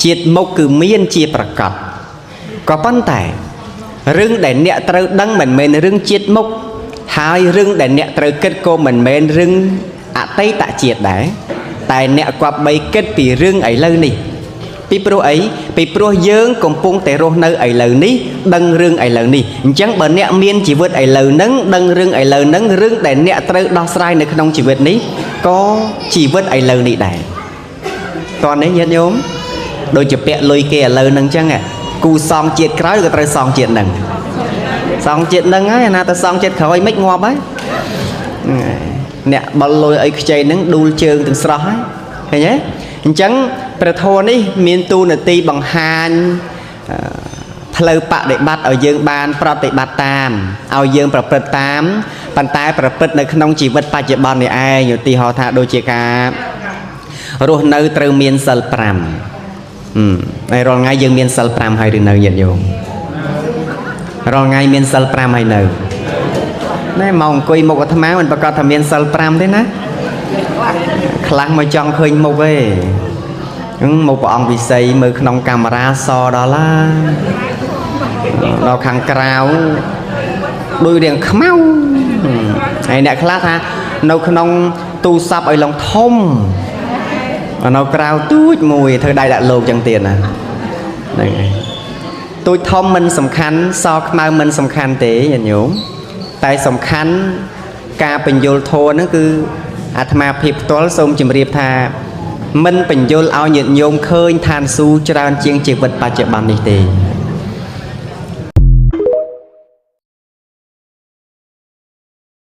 ជាតិមុខគឺមានជាប្រកបក៏ប៉ុន្តែរឿងដែលអ្នកត្រូវដឹងមិនមែនរឿងជាតិមុខហើយរឿងដែលអ្នកត្រូវគិតក៏មិនមែនរឿងអតីតជាតិដែរតែអ្នកគប្បីគិតពីរឿងឥឡូវនេះពីព្រោះអីពីព្រោះយើងកំពុងតែរស់នៅឥឡូវនេះដឹងរឿងឥឡូវនេះអញ្ចឹងបើអ្នកមានជីវិតឥឡូវហ្នឹងដឹងរឿងឥឡូវហ្នឹងរឿងដែលអ្នកត្រូវដោះស្រាយនៅក្នុងជីវិតនេះក៏ជីវិតឥឡូវនេះដែរតោះនេះញាតិញោមដូចជាពាក់លុយគេឥឡូវហ្នឹងអញ្ចឹងគូសងជាតិក្រោយក៏ត្រូវសងជាតិហ្នឹងសងជាតិហ្នឹងហើយអាណាទៅសងជាតិក្រោយមិនងាប់ហើយអ្នកបលលុយអីខ្ចីហ្នឹងដួលជើងទាំងស្រស់ហើយឃើញទេអញ្ចឹងព្រះធម៌នេះមានតួនាទីបង្ហាញផ្លូវបដិបត្តិឲ្យយើងបានប្រតិបត្តិតាមឲ្យយើងប្រព្រឹត្តតាមប៉ុន្តែប្រព្រឹត្តនៅក្នុងជីវិតបច្ចុប្បន្ននេះឯងឧទាហរណ៍ថាដូចជាការរស់នៅត្រូវមានសិល5ហើយរាល់ថ្ងៃយើងមានសិល5ហើយឬនៅញាតិញោមរាល់ថ្ងៃមានសិល5ហើយនៅណែមកអង្គុយមុខអាត្មាមិនប្រកាសថាមានសិល5ទេណាខ្លះមកចង់ឃើញមុខទេមុខព្រះអង្គវិស័យមើលក្នុងកាមេរ៉ាសដល់ឡាដល់ខាងក្រៅដូចរៀងខ្មៅហើយអ្នកខ្លះថានៅក្នុងទូរស័ព្ទឲ្យឡងធំនៅក្រៅទូចមួយធ្វើដៃដាក់លោកចឹងទៀតណាហ្នឹងហើយទូចធំមិនសំខាន់សខ្មៅមិនសំខាន់ទេញាតិញោមតែសំខាន់ការបញ្យលធម៌ហ្នឹងគឺអាត្មាភាពផ្ទាល់សូមជម្រាបថាមិនបញ្យលឲ្យញាតិញោមឃើញឋានសួគ៌ច្រើនជាងជីវិតបច្ចុប្បន្ននេះទេ